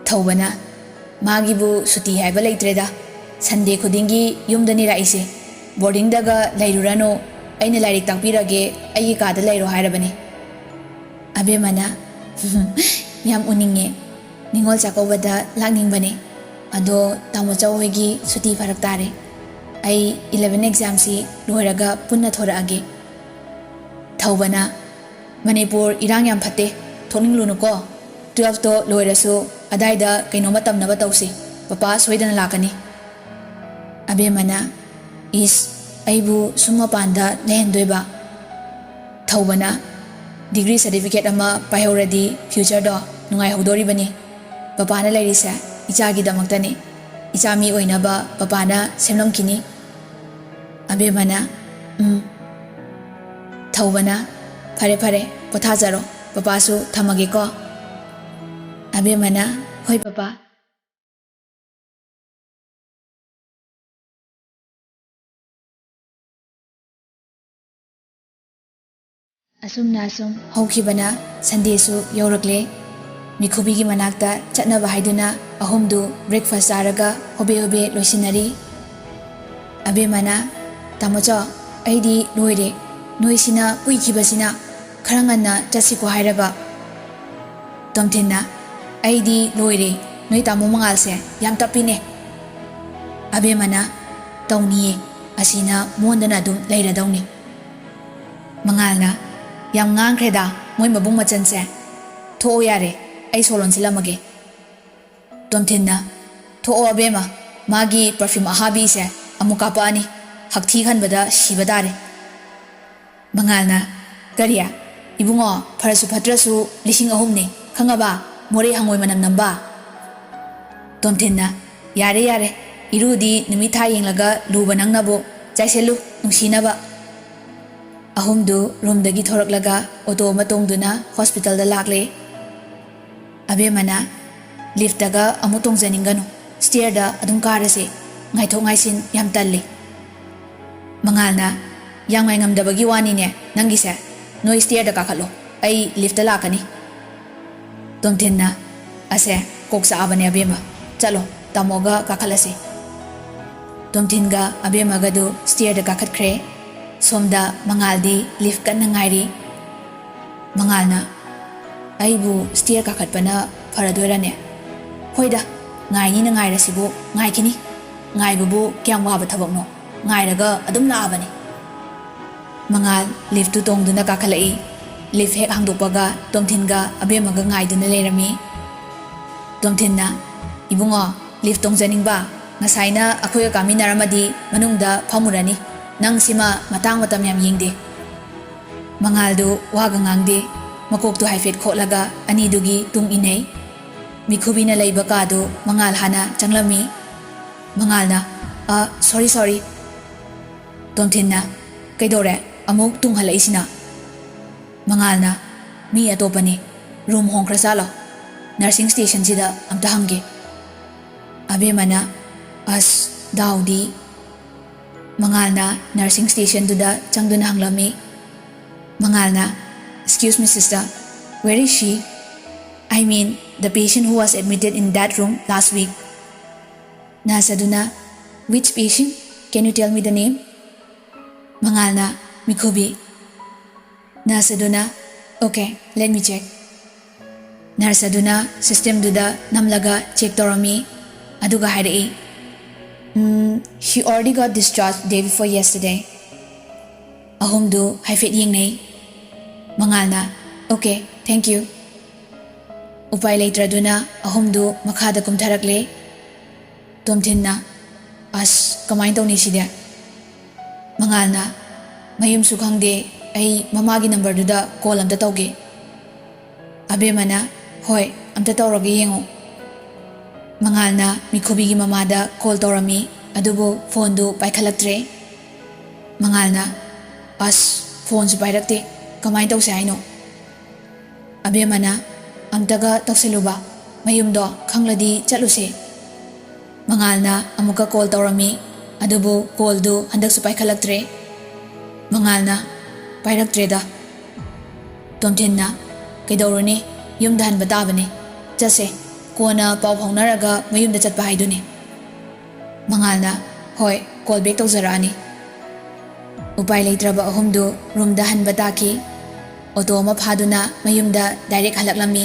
ꯊꯧꯕꯅ, "ꯃꯥꯒꯤꯕꯨ ꯁꯨꯇꯤ ꯍꯥꯏꯕ ꯂꯩꯇ꯭ꯔꯦꯗ, ꯁꯟꯗꯦ ꯈꯨꯗꯤꯡꯒꯤ ꯌꯨꯝꯗꯅꯤ ꯂꯥꯛꯏꯁꯦ꯫ ꯕꯣꯔꯗꯤꯡꯗꯒ ꯂꯩꯔꯨꯔꯅꯨ, ꯑꯩꯅ ꯂꯥꯏꯔꯤꯛ ꯇꯥꯛꯄꯤꯔꯒꯦ, ꯑꯩꯒꯤ ꯀꯥꯗ ꯂꯩꯔꯣ ꯍꯥꯏꯔꯕꯅꯤ꯫" ꯑꯕꯦꯝꯃꯅ, "ꯌꯥꯝ ꯎꯅꯤꯡꯉꯦ, ꯅꯤꯉꯣꯜ ꯆꯥꯛꯀꯧꯕꯗ ꯂꯥꯛꯅꯤꯡꯕꯅꯦ꯫ ꯑꯗꯣ ꯇꯥꯃꯣ ꯆꯧ ꯍꯣꯏꯒꯤ ꯁꯨꯇꯤ ꯐꯔꯛ ꯇꯥꯔꯦ꯫ ꯑꯩ ꯏꯂꯦꯚꯦꯟ ꯑꯦꯛꯖꯥꯝꯁꯤ ꯂꯣꯏꯔꯒ ꯄꯨꯟꯅ ꯊꯣꯔꯛꯑꯒꯦ꯫" ꯊꯧꯕꯅ, "ꯃꯅꯤꯄꯨꯔ ꯏꯔꯥꯡ ꯌꯥꯝ ꯐꯠꯇꯦ, ꯊꯣꯛꯅꯤꯡꯂꯨꯅꯨꯀꯣ꯫ ꯇꯨꯋꯦꯜꯐꯇꯣ ꯂꯣꯏꯔꯁꯨ ꯑꯗꯥꯏꯗ ꯀꯩꯅꯣꯝꯃ ꯇꯝꯅꯕ ꯇꯧꯁꯤ꯫ ꯄꯄꯥ ꯁꯣꯏꯗꯅ ꯂꯥꯛꯀꯅꯤ꯫" ꯑꯕꯦꯝꯃꯅ, "ꯏꯁ, ꯑꯩꯕꯨ ꯁꯨꯝ ꯃꯄꯥꯟꯗ ꯂꯩꯍꯟꯗꯣꯏꯕ?" ꯊꯧꯕꯅ, "ꯗꯤꯒ꯭ꯔꯤ ꯁꯥꯔꯇꯤꯐꯤꯀꯦꯠ ꯑꯃ ꯄꯥꯏꯍꯧꯔꯗꯤ ꯐ꯭ꯌꯨꯆꯔꯗꯣ ꯅꯨꯡꯉꯥꯏꯍꯧꯗꯣꯔꯤꯕꯅꯤ꯫ ꯄꯄꯥꯅ ꯂꯩꯔꯤꯁꯦ ꯏꯆꯥꯒꯤꯗꯃꯛꯇꯅꯤ꯫ ꯏꯆꯥ ꯃꯤ ꯑꯣꯏꯅꯕ ꯄꯄꯥꯅ ꯁꯦꯝꯂꯝꯈꯤꯅꯤ꯫" ꯑꯕꯦꯝꯃꯅ, "ꯎꯝ꯫" ꯊꯧꯕꯅ, "ꯐꯔꯦ, ꯐꯔꯦ, ꯄꯣꯊꯥꯖꯔꯣ꯫ ꯄꯄꯥꯁꯨ ꯊꯝꯃꯒꯦꯀꯣ꯫" ꯑꯕꯦꯝꯃꯅ, "ꯍꯣꯏ, ꯄꯄꯥ꯫" ꯑꯁꯨꯝꯅ ꯑꯁꯨꯝ ꯍꯧꯈꯤꯕꯅ ꯁꯟꯗꯦꯁꯨ ꯌꯧꯔꯛꯂꯦ꯫ ꯃꯤꯈꯨꯕꯤꯒꯤ ꯃꯅꯥꯛꯇ ꯆꯠꯅꯕ ꯍꯥꯏꯗꯨꯅ ꯑꯍꯨꯝꯗꯨ ꯕ꯭ꯔꯦꯛꯐꯥꯁ ꯆꯥꯔꯒ ꯍꯣꯕꯦ ꯍꯣꯕꯦ ꯂꯣꯏꯁꯤꯟꯅꯔꯤ꯫ ꯑꯕꯦꯝꯃꯅ, "ꯇꯥꯃꯣꯆꯧ, ꯑꯩꯗꯤ ꯂꯣꯏꯔꯦ꯫ ꯅꯣꯏꯁꯤꯅ ꯀꯨꯏꯈꯤꯕꯁꯤꯅ ꯈꯔ ꯉꯟꯅ ꯆꯠꯁꯤꯀꯣ ꯍꯥꯏꯔꯒ꯫" ꯇꯣꯝꯊꯤꯟꯅ, "ꯑꯩꯗꯤ ꯂꯣꯏꯔꯦ꯫ ꯅꯣꯏ ꯇꯥꯃꯣ ꯃꯉꯥꯜꯁꯦ ꯌꯥꯝ ꯇꯞꯄꯤꯅꯦ꯫" ꯑꯕꯦꯝꯃꯅ, "ꯇꯧꯅꯤꯌꯦ꯫ ꯑꯁꯤꯅ ꯃꯣꯟꯗꯅ ꯑꯗꯨꯝ ꯂꯩꯔꯗꯧꯅꯤ꯫" ꯃꯉꯥꯜꯅ, "ꯌꯥꯝ ꯉꯥꯡꯈ꯭ꯔꯦꯗ ꯃꯣꯏ ꯃꯕꯨꯡ ꯃꯆꯟꯁꯦ꯫ ꯊꯣꯛꯑꯣ ꯌꯥꯔꯦ, ꯑꯩ ꯁꯣ ꯂꯣꯟꯁꯤꯜꯂꯝꯃꯒꯦ꯫" ꯇꯣꯝꯊꯤꯟꯅ, "ꯊꯣꯛꯑꯣ ꯑꯕꯦꯝꯃ, ꯃꯥꯒꯤ ꯄꯔꯐ꯭ꯌꯨꯝ ꯑꯍꯥꯕꯤꯁꯦ ꯑꯃꯨꯛ ꯀꯥꯞꯄꯛꯑꯅꯤ꯫ ꯍꯛꯊꯤ ꯈꯟꯕꯗ ꯁꯤꯕ ꯇꯥꯔꯦ꯫" ꯃꯉꯥꯜꯅ, "ꯀꯔꯤ? ꯏꯕꯨꯡꯉꯣ, ꯐꯔꯁꯨ ꯐꯠꯇ꯭ꯔꯁꯨ ꯂꯤꯁꯤꯡ ꯑꯍꯨꯝꯅꯤ, ꯈꯪꯉꯕ? ꯃꯣꯔꯦ ꯍꯪꯉꯣꯏ ꯃꯅꯝ ꯅꯝꯕ꯫ ꯇꯣꯝꯊꯤꯟꯅ, "ꯌꯥꯔꯦ, ꯌꯥꯔꯦ, ꯏꯔꯨꯗꯤ ꯅꯨꯃꯤꯠ ꯊꯥ ꯌꯦꯡꯂꯒ ꯂꯨꯕ ꯅꯪꯅꯕꯨ, ꯆꯥꯏꯁꯤꯜꯂꯨ ꯅꯨꯡꯁꯤꯅꯕ"꯫ ꯑꯍꯨꯝꯗꯨ ꯔꯨꯝꯗꯒꯤ ꯊꯣꯔꯛꯂꯒ ꯑꯣꯇꯣ ꯑꯃ ꯇꯣꯡꯗꯨꯅ ꯍꯣꯁꯄꯤꯇꯥꯜꯗ ꯂꯥꯛꯂꯦ꯫ ꯑꯕꯦꯝꯃꯅ, "ꯂꯤꯐꯇꯒ ꯑꯃꯨꯛ ꯇꯣꯡꯖꯅꯤꯡꯒꯅꯨ, ꯁ꯭ꯇꯤꯌꯔꯗ ꯑꯗꯨꯝ ꯀꯥꯔꯁꯦ, ꯉꯥꯏꯊꯣꯛ ꯉꯥꯏꯁꯤꯟ ꯌꯥꯝ ꯇꯜꯂꯤ"꯫ ꯃꯉꯥꯜꯅ, "ꯌꯥꯝ ꯉꯥꯏꯉꯝꯗꯕꯒꯤ ꯋꯥꯅꯤꯅꯦ ꯅꯪꯒꯤꯁꯦ, ꯅꯣꯏ ꯁ꯭ꯇꯤꯌꯔꯗ ꯀꯥꯈꯠꯂꯣ, ꯑꯩ ꯂꯤꯐꯇ ꯂꯥꯛꯀꯅꯤ"꯫ ꯇꯣꯝꯊꯤꯟꯅ, "ꯑꯁꯦ, ꯀꯣꯛ ꯆꯥꯛꯑꯕꯅꯦ ꯑꯕꯦꯝꯃ, ꯆꯠꯂꯣ, ꯇꯥꯃꯣꯒ ꯀꯥꯈꯠꯂꯁꯤ"꯫ ꯇꯣꯝꯊꯤꯟꯒ ꯑꯕꯦꯝꯃꯒꯗꯨ ꯁ꯭ꯇꯤꯌꯔꯗ ꯀꯥꯈꯠꯈ꯭ꯔꯦ꯫ ꯁꯣꯝꯗ ꯃꯉꯥꯜꯗꯤ ꯂꯤꯐ ꯀꯟꯅ ꯉꯥꯏꯔꯤ꯫ ꯃꯉꯥꯜꯅ, "ꯑꯩꯕꯨ ꯁ꯭ꯇꯤꯌꯔ ꯀꯥꯈꯠꯄꯅ ꯐꯔꯗꯣꯏꯔꯅꯦ? ꯍꯣꯏꯗ, ꯉꯥꯏꯅꯤꯅ ꯉꯥꯏꯔꯁꯤꯕꯨ, ꯉꯥꯏꯈꯤꯅꯤ꯫ ꯉꯥꯏꯕꯕꯨ ꯀꯌꯥꯝ ꯋꯥꯕ ꯊꯕꯛꯅꯣ, ꯉꯥꯏꯔꯒ ꯑꯗꯨꯝ ꯂꯥꯛꯑꯕꯅꯤ"꯫ ꯃꯉꯥꯜ ꯂꯤꯐꯇꯨ ꯇꯣꯡꯗꯨꯅ ꯀꯥꯈꯠꯂꯛꯏ꯫ ꯂꯤꯐ ꯍꯦꯛ ꯍꯥꯡꯗꯣꯛꯄꯒ ꯇꯣꯝꯊꯤꯟꯒ ꯑꯕꯦꯝꯃꯒ ꯉꯥꯏꯗꯨꯅ ꯂꯩꯔꯝꯃꯤ꯫ ꯇꯣꯝꯊꯤꯟꯅ, "ꯏꯕꯨꯡꯉꯣ, ꯂꯤꯐ ꯇꯣꯡꯖꯅꯤꯡꯕ? ꯉꯁꯥꯏꯅ ꯑꯩꯈꯣꯏꯒ ꯀꯥꯃꯤꯟꯅꯔꯝꯃꯗꯤ ꯃꯅꯨꯡꯗ ꯐꯝꯃꯨꯔꯅꯤ꯫ ꯅꯪ ꯁꯤꯃ ꯃꯇꯥꯡ ꯃꯇꯝ ꯌꯥꯝ ꯌꯦꯡꯗꯦ"꯫ ꯃꯉꯥꯜꯗꯨ ꯋꯥꯒ ꯉꯥꯡꯗꯦ꯫ ꯃꯀꯣꯛꯇꯨ ꯍꯥꯏꯐꯦꯠ ꯈꯣꯠꯂꯒ ꯑꯅꯤꯗꯨꯒꯤ ꯇꯨꯡ ꯏꯟꯅꯩ꯫ ꯃꯤꯈꯨꯕꯤꯅ ꯂꯩꯕ ꯀꯥꯗꯨ ꯃꯉꯥꯜ ꯍꯥꯟꯅ ꯆꯪꯂꯝꯃꯤ꯫ ꯃꯉꯥꯜꯅ, "ꯑ, ꯁꯣꯔꯤ, ꯁꯣꯔꯤ"꯫ ꯇꯣꯝꯊꯤꯟꯅ, "ꯀꯩꯗꯧꯔꯦ? ꯑꯃꯨꯛ ꯇꯨꯡ ꯍꯜꯂꯛꯏꯁꯤꯅ?" ꯃꯉꯥꯜꯅ, "ꯃꯤ ꯑꯇꯣꯞꯄꯅꯤ꯫ ꯔꯨꯝ ꯍꯣꯡꯈ꯭ꯔ ꯆꯥꯠꯂꯣ? ꯅꯔꯁꯤꯡ ꯁ꯭ꯇꯦꯁꯟꯁꯤꯗ ꯑꯝꯇ ꯍꯪꯒꯦ"꯫ ꯑꯕꯦꯝꯃꯅ, "ꯑꯁ, ꯗꯥꯎꯗꯤ"꯫ ꯃꯉꯥꯜꯅ ꯅꯔꯁꯤꯡ ꯁ꯭ꯇꯦꯁꯟꯗꯨꯗ ꯆꯪꯗꯨꯅ ꯍꯪꯂꯝꯃꯤ꯫ ꯃꯉꯥꯜꯅ, "Excuse me, sister, where is she? I mean, the patient who was admitted in that room last week." Nurse ꯑꯗꯨꯅ, "Which patient? Can you tell me the name?" ꯃꯉꯥꯜꯅ, "ꯃꯤꯈꯨꯕꯤ"꯫ ꯅꯔꯁ ꯑꯗꯨꯅ, "Okay, let me check." Nurse ꯑꯗꯨꯅ ꯁꯤꯁꯇꯦꯝꯗꯨꯗ ꯅꯝꯂꯒ ꯆꯦꯛ ꯇꯧꯔꯝꯃꯤ, ꯑꯗꯨꯒ ꯍꯥꯏꯔꯛꯏ, "ꯎꯝ, she already got discharged day before yesterday." ꯑꯍꯨꯝꯗꯨ ꯍꯥꯏꯐꯦꯠ ꯌꯦꯡꯅꯩ꯫ ꯃꯉꯥꯜꯅ, "Okay, thank you." ꯎꯄꯥꯏ ꯂꯩꯇ꯭ꯔꯗꯨꯅ ꯑꯍꯨꯝꯗꯨ ꯃꯈꯥꯗ ꯀꯨꯝꯊꯔꯛꯂꯦ꯫ ꯇꯣꯝꯊꯤꯟꯅ, "ꯑꯁ, ꯀꯃꯥꯏꯅ ꯇꯧꯅꯤ ꯁꯤꯗꯤ?" ꯃꯉꯥꯜꯅ, "ꯃꯌꯨꯝꯁꯨ ꯈꯪꯗꯦ, ꯑꯩ ꯃꯃꯥꯒꯤ ꯅꯝꯕꯔꯗꯨꯗ ꯀꯣꯜ ꯑꯝꯇ ꯇꯧꯒꯦ"꯫ ꯑꯕꯦꯝꯃꯅ, "ꯍꯣꯏ, ꯑꯝꯇ ꯇꯧꯔꯒ ꯌꯦꯡꯉꯨ꯫ ꯃꯉꯥꯜꯅ ꯃꯤꯈꯨꯕꯤꯒꯤ ꯃꯃꯥꯗ ꯀꯣꯜ ꯇꯧꯔꯝꯃꯤ, ꯑꯗꯨꯕꯨ ꯐꯣꯟꯗꯨ ꯄꯥꯏꯈꯠꯂꯛꯇ꯭ꯔꯦ꯫ ꯃꯉꯥꯜꯅ, "ꯑꯁ, ꯐꯣꯟꯁꯨ ꯄꯥꯏꯔꯛꯇꯦ, ꯀꯃꯥꯏꯅ ꯇꯧꯁꯦ ꯍꯥꯏꯅꯣ?" ꯑꯕꯦꯝꯃꯅ, "ꯑꯝꯇꯒ ꯇꯧꯁꯤꯜꯂꯨꯕ, ꯃꯌꯨꯝꯗꯣ ꯈꯪꯂꯗꯤ ꯆꯠꯂꯨꯁꯦ꯫" ꯃꯉꯥꯜꯅ ꯑꯃꯨꯛꯀ ꯀꯣꯜ ꯇꯧꯔꯝꯃꯤ, ꯑꯗꯨꯕꯨ ꯀꯣꯜꯗꯨ ꯍꯟꯗꯛꯁꯨ ꯄꯥꯏꯈꯠꯂꯛꯇ꯭ꯔꯦ꯫ ꯃꯉꯥꯜꯅ, "ꯄꯥꯏꯔꯛꯇ꯭ꯔꯦꯗ꯫" ꯇꯣꯝꯊꯤꯟꯅ, "ꯀꯩꯗꯧꯔꯨꯅꯤ, ꯌꯨꯝꯗ ꯍꯟꯕ ꯇꯥꯕꯅꯤ꯫ ꯆꯠꯁꯦ, ꯀꯣꯟꯅ ꯄꯥꯎ ꯐꯥꯎꯅꯔꯒ ꯃꯌꯨꯝꯗ ꯆꯠꯄ ꯍꯥꯏꯗꯨꯅꯤ꯫" ꯃꯉꯥꯜꯅ, "ꯍꯣꯏ, ꯀꯣꯜ ꯕꯦꯛ ꯇꯧꯖꯔꯛꯑꯅꯤ꯫" ꯎꯄꯥꯏ ꯂꯩꯇ꯭ꯔꯕ ꯑꯍꯨꯝꯗꯨ ꯔꯨꯝꯗ ꯍꯟꯕ ꯇꯥꯈꯤ꯫ ꯑꯣꯇꯣ ꯑꯃ ꯐꯥꯗꯨꯅ ꯃꯌꯨꯝꯗ ꯗꯥꯏꯔꯦꯛ ꯍꯜꯂꯛꯂꯝꯃꯤ꯫